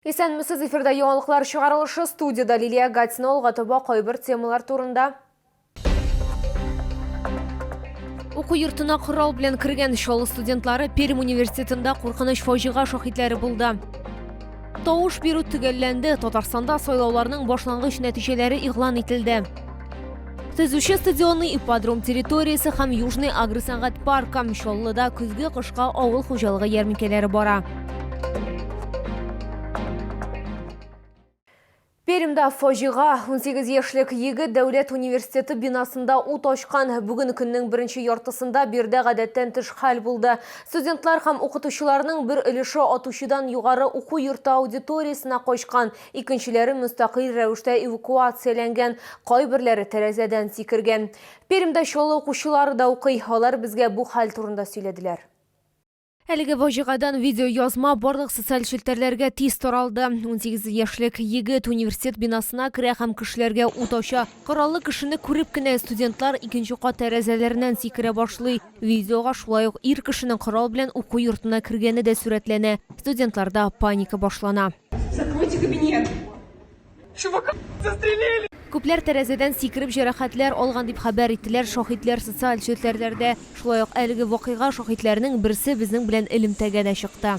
Исәнмесез, эфирда яңалыклар чыгарылышы, студиядә Лилия Гатина. Алга таба кайбер темалар турында. Уку йортына корал белән кергән Чаллы студентлары Пермь университетында куркыныч фаҗига шаһитләре булды. Тавыш бирү төгәлләнде. Татарстанда сайлауларның башлангыч нәтиҗәләре игълан ителде. Төзүче стадионы, ипподром территориясе һәм Южный агросәнгать паркы. Чаллыда көзге кышка авыл хуҗалыгы ярминкәләре бара. Пермьдә фаҗига. 18 яшьлек егет дәүләт университеты бинасында ут ачкан. Бүген көннең беренче яртысында биредә гадәттән тыш хәл булды. Студентлар һәм укытучыларның бер өлеше атучыдан югары уку йорты аудиториясенә качкан, икенчеләре мөстәкыйль рәвештә эвакуацияләнгән, кайберләре тәрәзәдән сикергән. Пермьдә Чаллы укучылары да укый. Алар безгә бу хәл турында сөйләделәр. Әлеге фаҗигадан видеоязма барлык социаль челтәрләргә тиз таралды. 18 яшьлек егет университет бинасына керә һәм кешеләргә ут ача. Кораллы кешене күреп кенә студентлар икенче кат тәрәзәләреннән сикерә башлый. Видеога шулай ук ир кешенең корал белән уку йортына кергәне дә сурәтләнә. Студентларда паника башлана. Закройте кабинет! Чувака застрелили! Күпләр тәрәзәдән сикереп җәрәхәтләр алган дип хәбәр иттеләр шаһитләр социаль челтәрләрдә. Шулай ук әлеге вакыйга шаһитләренең берсе безнең белән элемтәгә дә чыкты.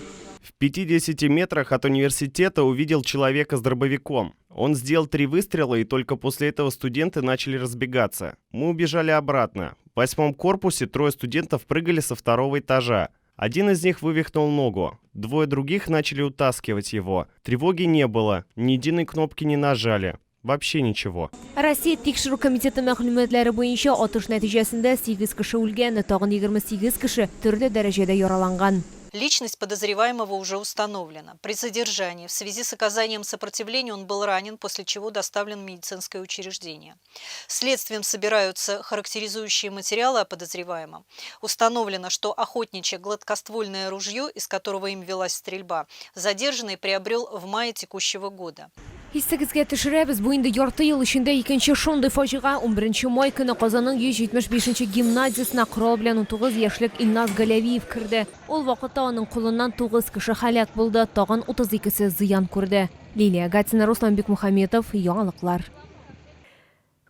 В 50 метрах от университета увидел человека с дробовиком. Он сделал три выстрела, и только после этого студенты начали разбегаться. Мы убежали обратно. В восьмом корпусе трое студентов прыгали со второго этажа. Один из них вывихнул ногу, двое других начали утаскивать его. Тревоги не было, ни единой кнопки не нажали. Вообще ничего. Россия Тикшерү комитеты мәгълүматлары буенча, атыш нәтиҗәсендә сигез кеше үлгән, тагын 28 кеше төрле дәрәҗәдә яраланган. Личность подозреваемого уже установлена. При задержании в связи с оказанием сопротивления он был ранен, после чего доставлен в медицинское учреждение. Следствием собираются характеризующие материалы о подозреваемом. Установлено, что охотничье гладкоствольное ружье, из которого им велась стрельба, задержанный приобрел в мае текущего года. Исегезгә төшерәбез, бу инде ярты ел эчендә икенче шундый фаҗига. 11 май көне Казанның 175 нче гимназиясенә корал белән 19 яшьлек Илназ Галәвиев керде. Ул вакытта аның кулыннан 9 кеше һәлак булды, тагын 32 се зыян күрде. Лилия Гатина, Руслан Бикмухаметов, Яңалыклар.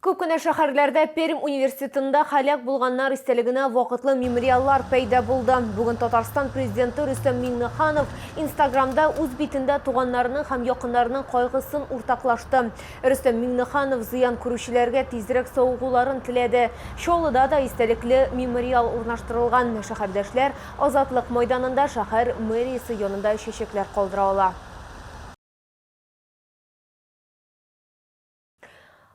Күп кенә шәһәрләрдә Пермь университетында һәлак булганнар истәлегенә вакытлы мемориаллар пәйда булды. Бүген Татарстан Президенты Рөстәм Миңнеханов Инстаграмда үз битендә туганнарының һәм якыннарының кайгысын уртаклашты. Рөстәм Миңнеханов зыян күрүчеләргә тизрәк савыгуларын теләде. Чаллыда да истәлекле мемориал урнаштырылган. Шәһәрдәшләр Азатлык майданында шәһәр мэриясе янында чәчәкләр калдыра ала.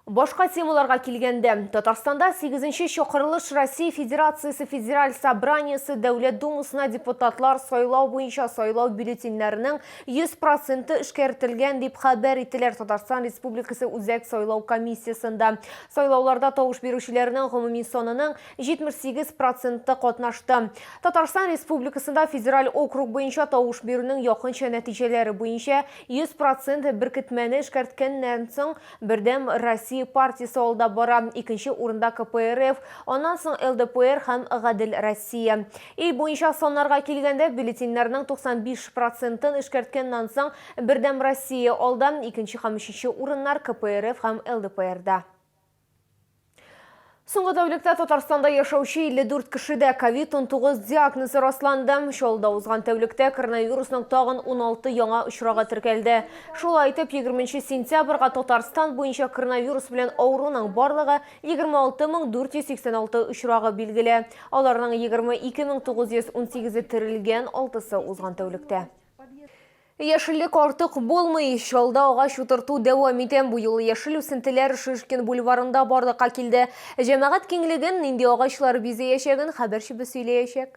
Башка темаларга килгәндә, Татарстанда 8-нче чакырылыш Россия Федерациясе Федераль Собраниясе Дәүләт Думасына депутатлар сайлау буенча сайлау бюллетеньнәренең 100 проценты эшкәртелгән, дип хәбәр иттеләр Татарстан Республикасы Үзәк сайлау комиссиясендә. Сайлауларда тавыш бирүчеләрнең гомуми санының 78 проценты катнашты. Татарстан Республикасында федераль округ буенча тавыш бирүнең якынча нәтиҗәләре буенча 100 процент беркетмәне эшкәрткәннән соң, Бердәм Россия партиясе алда бара, икенче урында КПРФ, аннан соң ЛДПР һәм Гадел Россия. Ил буенча саннарга килгәндә, бюллетеньнәрнең 95 процентын эшкәрткәннән соң, Бердәм Россия алда, икенче һәм өченче урыннар КПРФ һәм ЛДПРда. Соңгы тәүлектә Татарстанда яшәүче 54 кешедә ковид-19 диагнозы расланды. Чаллыда узган тәүлектә коронавирусның тагын 16 яңа очрагы теркәлде. Шулай итеп, 20 сентябрьгә Татарстан буенча коронавирус белән авыруның барлыгы 26486 очрагы билгеле. Аларның 22918-е терелгән, алтысы узган тәүлектә. Яшеллек артык булмый. Чалда агач утырту дәвам итә. Бу юлы яшел үсентеләр Шишкин бульварында барлыкка килде. Җәмәгать киңлеген нинди агачлар бизәячәген хәбәрчебез сөйләячәк.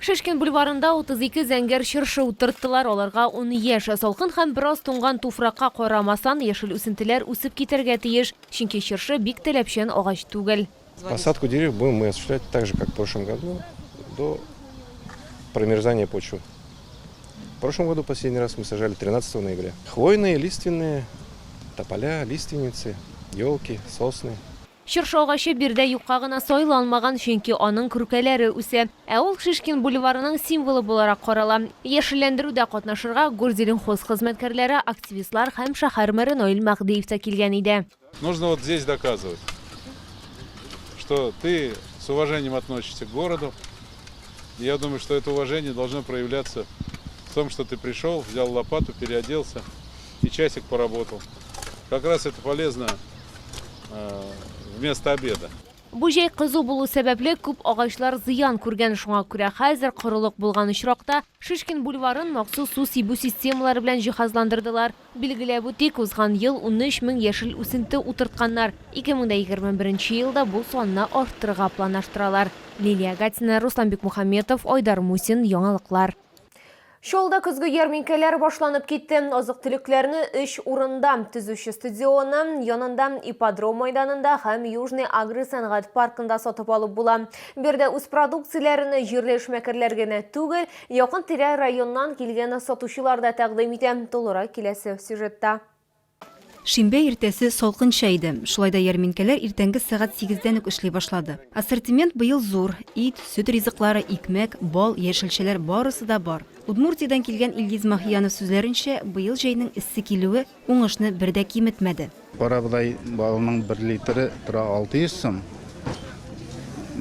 Шишкин бульварында 32 зәңгәр чыршы утырттылар. Аларга ун яшь. Салкын һәм бераз туңган туфракка карамасан, яшел үсентеләр үсеп китәргә тиеш. Чөнки чыршы бик таләпчән агач түгел. Посадку деревьев будем мы осуществлять так же, как в прошлом году, до промерзания почвы. В прошлом году последний раз мы сажали 13 ноября. Хвойные, лиственные, тополя, лиственницы, елки, сосны. Чыршы агачы биредә юкка гына сайланмаган, чөнки аның күркәләре үсә. Ә ул Шишкин бульварының символы буларак карала. Яшелләндерүдә катнашырга Горзеленхоз хезмәткәрләре, активистлар һәм шәһәр мэры Наил Мәһдиев та килгән иде. Нужно вот здесь доказывать, что ты с уважением относишься к городу. И я думаю, что это уважение должно проявляться в том, что ты пришел, взял лопату, переоделся и часик поработал. Как раз это полезно вместо обеда. Бу җәй кызу булу сәбәпле, күп агачлар зыян күргән, шуңа күрә хәзер корылык булган очракта Шишкин бульварын махсус су сибү системалары белән җиһазландырдылар. Билгеләп үтик, узган ел 13 мең яшел үсенте утыртканнар, 2021 елда бу санны арттырырга планлаштыралар. Лилия Гатина, Руслан Бикмухаметов, Айдар Мусин, Яңалыклар. Чаллыда көзге ярминкәләр башланып китте. Азык-төлекләрне өч урында, Төзүче стадионы янында, Ипподром майданында һәм Южный агросәнәгать паркында сатып алып була. Биредә үз продукцияләрен җирле эшмәкәрләр генә түгел, якын-тирә районнан килгән сатучылар да тәкъдим итә. Тулырак киләсе сюжетта. Шимбә иртәсе салкынча иде. Шулай да ярминкәләр иртәнге сәгать сигездән үк эшли башлады. Ассортимент быел зур, ит, сөт ризыклары, икмәк, бал, яшелчәләр барысы да бар. Удмуртиядән килгән Илгиз Махиянов сүзләренчә, быел җәйнең эссе килүе уңышны бер дә киметмәде. Карабодай балының бер литры тора 600 сум.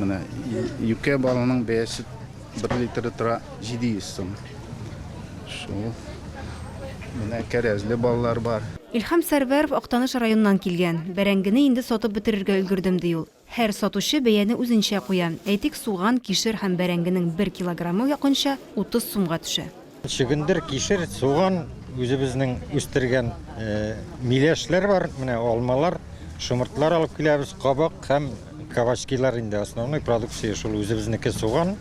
Менә юкә балының бәясе Бер литры тора 700 сум. Шул. Менә кәрәзле баллар бар. Илһам Сәрвәров Актаныш районыннан килгән. Бәрәңгене инде сатып бетерергә өлгердем, ди ул. Һәр сатучы бәяне үзенчә куя. Әйтик, суган, кишер һәм бәрәңгенең бер килограммы якынча 30 сумга төшә. Чөгендер, кишер, суган, үзебезнең үстергән миләшләр бар, менә алмалар, шомыртлар алып киләбез, кабак һәм кабачкилар инде основной продукция шул үзебезнеке суган.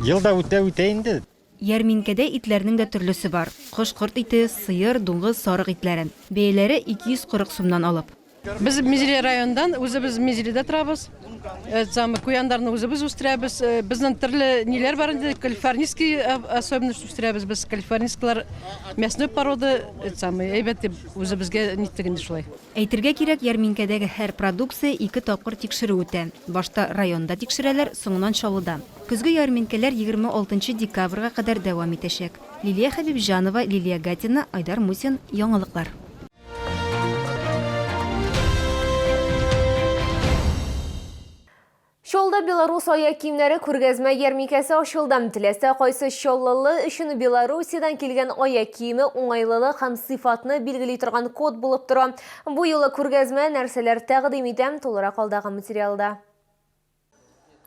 Ел да үтә үтә инде. Ярминкәдә итләрнең дә төрлесе бар. Кош-корт ите, сыер, дуңгыз, сарык итләре. Бәяләре 240 сумнан алып. Без Мизиле районыннан, үзебез Мизиледә торабыз. Самый куяннарны үзебез үстерәбез. Безнең төрле ниләр бар инде, калифорнийский особенность үстерәбез без. Калифорнийскийлар мясной породы, самый әйбәт дип үзебезгә ниттек инде шулай. Әйтергә кирәк, ярминкәдәге һәр продукция ике тапкыр тикшерү үтә. Башта районда тикшерәләр, соңыннан Чаллыда. Көзге ярминкәләр 26 декабрьгә кадәр дәвам итәчәк. Лилия Хәбибҗанова, Лилия Гатина, Айдар Мусин, Яңалыклар. Чаллыда Беларус аяк киемнәре күргәзмә ярминкәсе ачылды. Теләсә кайсы чаллылы өчен Белоруссиядән килгән аяк киеме уңайлылык һәм сыйфатны билгели торган код булып тора. Бу юлы күргәзмә нәрсәләр тәкъдим итә, тулырак алдагы материалда.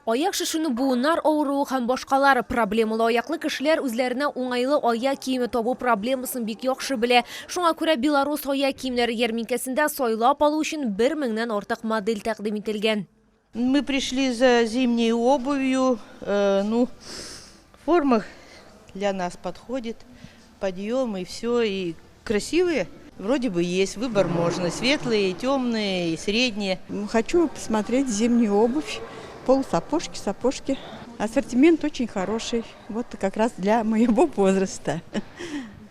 Аяк шешенү, буыннар авыруы һәм башкалар проблемалы аяклы кешеләр үзләренә уңайлы аяк киеме табу проблемасын бик яхшы белә. Шуңа күрә Беларус аяк киемнәре ярминкәсендә сайлап алу өчен бер меңнән артык модель тәкъдим ителгән. Мы пришли за зимней обувью, ну, форма для нас подходит, подъем и все, и красивые. Вроде бы есть, выбор можно, светлые, темные, и средние. Хочу посмотреть зимнюю обувь, полусапожки, сапожки. Ассортимент очень хороший, вот как раз для моего возраста.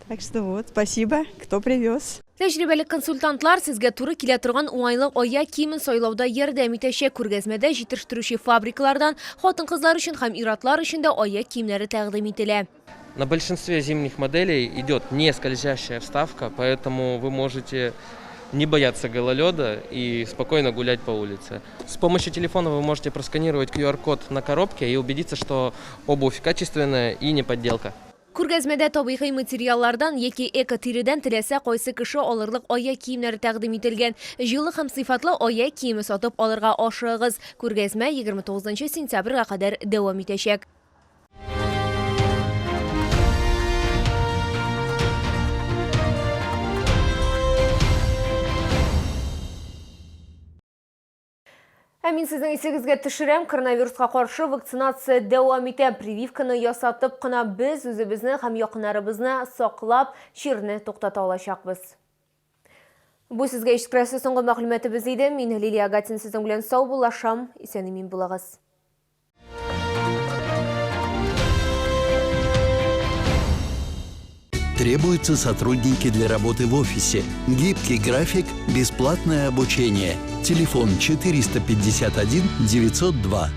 Так что вот, спасибо, кто привез. Тәҗрибәле консультантлар сезгә туры килә торган уңайлы аяк киемен сайлауда ярдәм итәчәк. Күргәзмәдә җитештерүче фабрикалардан хатын-кызлар өчен һәм ир-атлар өчен дә аяк киемнәре тәкъдим ителә. На большинстве зимних моделей идет не скользящая вставка, поэтому вы можете не бояться гололеда и спокойно гулять по улице. С помощью телефона вы можете просканировать QR-код на коробке и убедиться, что обувь качественная и не подделка. Күргәзмәдә табигый материаллардан яки эко-тиредән теләсә кайсы кеше алырлык аяк киемнәре тәкъдим ителгән. Җылы һәм сыйфатлы аяк киеме сатып алырга ашыгыгыз. Күргәзмә 29 сентябрьгә кадәр дәвам итәчәк. Ә мин сезнең исегезгә төшерәм, коронавируска каршы вакцинация дәвам итә. Прививканы ясатып кына без үзебезне һәм якыннарыбызны саклап, чирне туктата алачакбыз. Бу сезгә ишеттерәсе соңгы мәгълүматыбыз иде. Мин Лилия Агатин сезнең белән саубуллашам. Исән-имин булыгыз. Требуются сотрудники для работы в офисе. Гибкий график, бесплатное обучение. Телефон 451 902.